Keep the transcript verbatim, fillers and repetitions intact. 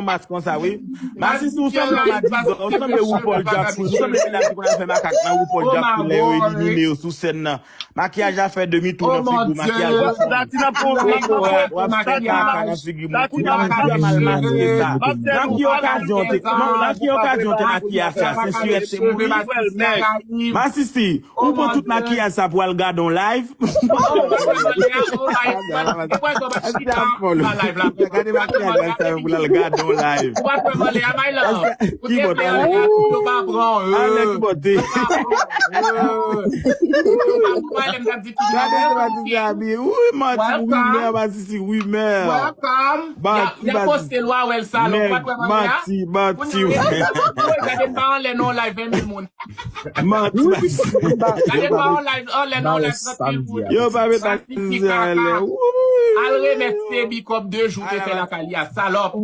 yon mas konsa, wi. Masisi, ou sanble madigan, ou sanble RuPaul drag queen, ou sanble medam ki konn al fè makak nan RuPaul drag queen lè yo elimine yo sou sèn nan. Makiyaj la fè demi tou nan figi w, makiyaj la fè w ap fè kaka nan figi moun. Kounye a w ap fè mal maske sa. Nan ki okazyon w te, nan ki okazyon w te makiye aswè a? Sensi w te boule? Masisi, ou pran tout makiyaj sa pou al gade yon live? Gade makiyaj la sa pou l al gade yon live. Ki bòt ale? Ale ki bòte? Gade se Masisi abiye. Wi, manti, rimè, Masisi, rimè. Manti, Masisi. Manti, manti. Gade pa anlè non live ven mil moun. Manti, Masisi. Gade pa anlè non live trant mil moun. Yo pa met Masisi anlè. Al remèt Sebi kòb de jou te fè lakay li a, salòp.